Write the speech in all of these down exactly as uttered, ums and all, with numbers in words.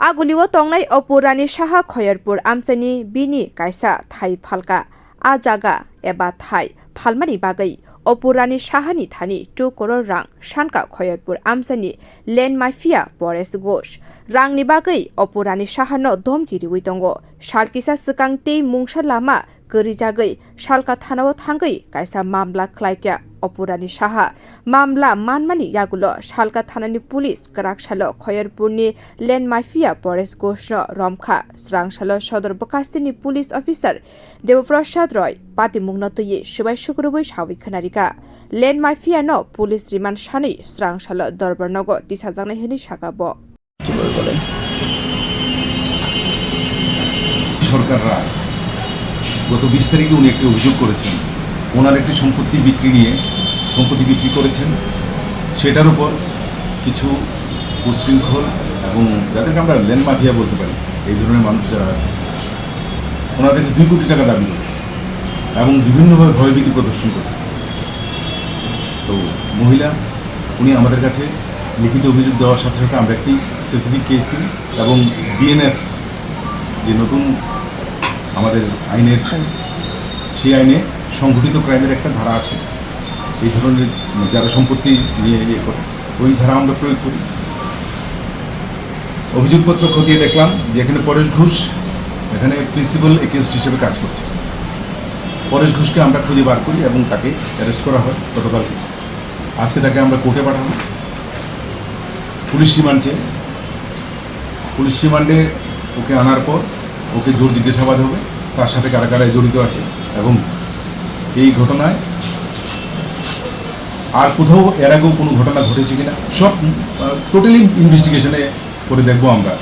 Agulio tongnai Opurani Saha Khoyerpur amchaini bini kaisa thai phalka. A jaga eba thai phalmani bagwi Opurani Sahani thani two koror rang sanka Khoyerpur amchaini land mafia Paresh Ghosh. Rangni bagwi Opurani Sahano dhomki riwi tongo. Sal kisa swkang tei mungsa lama kwrwijagwi Salka thanao thangwi kaisa mamla khlaikha Opurani Saha. Mamla manmani yagulo Salka thanani police kwrak salo Khoyerpurni land mafia Paresh Ghoshno romkha. Srang salo sodor bwkastini police officer Debaprasad Roy patimungno twiwi swbai sukrubwi sawi khwnarikha. Land mafia no police remand sanwi srang salo dorbar nogo tisajaknai hwnwi sakha bo. সরকাররা গত বিশ তারিখে উনি একটি অভিযোগ করেছেন, ওনার একটি সম্পত্তি বিক্রি নিয়ে, সম্পত্তি বিক্রি করেছেন, সেটার উপর কিছু উচ্ছৃঙ্খল এবং যাদেরকে আমরা ল্যান্ড মাফিয়া বলতে পারি, এই ধরনের মানুষ যারা আছে, ওনার কাছে দুই কোটি টাকা দাবি করে এবং বিভিন্নভাবে ভয়ভীতি প্রদর্শন করে। তো মহিলা উনি আমাদের কাছে লিখিত অভিযোগ দেওয়ার সাথে সাথে আমরা একটি স্পেসিফিক কেস নিই এবং বিএনএস, যে নতুন আমাদের আইনের, সেই আইনে সংঘটিত ক্রাইমের একটা ধারা আছে, এই ধরনের যারা সম্পত্তি নিয়ে ইয়ে করে, ওই ধারা আমরা প্রয়োগ করি। অভিযোগপত্র খতিয়ে দেখলাম যে এখানে পরেশ ঘোষ এখানে প্রিন্সিপাল একিউজড হিসেবে কাজ করছে। পরেশ ঘোষকে আমরা খুঁজে বার করি এবং তাকে অ্যারেস্ট করা হয় গতকালকে। আজকে তাকে আমরা কোর্টে পাঠাবো পুলিশ রিমান্ড চেয়ে। পুলিশ রিমান্ডে ওকে আনার পর ওকে জোর জিজ্ঞাসাবাদ হবে, তার সাথে কারা কারা জড়িত আছে এবং এই ঘটনায় আর কোথাও এর আগেও কোনো ঘটনা ঘটেছে কিনা, সব টোটালি ইনভেস্টিগেশনে করে দেখবো আমরা।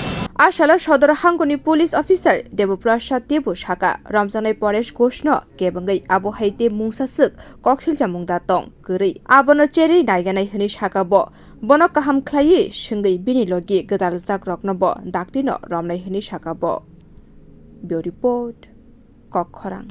A salo sodor hangoni police officer Debaprasad Debo saka romjaknai Paresh Ghoshno kebengwi abo hai tei mungsa swk koksilchamung da tong kwrwi. Abono cherwi naiganai hwnwi saka bo. Bono kaham khlaiwi swngwi bini logi gwdaljak rokno bo daktino romnai hwnwi saka bo. Bureau Report, Kokkhorang.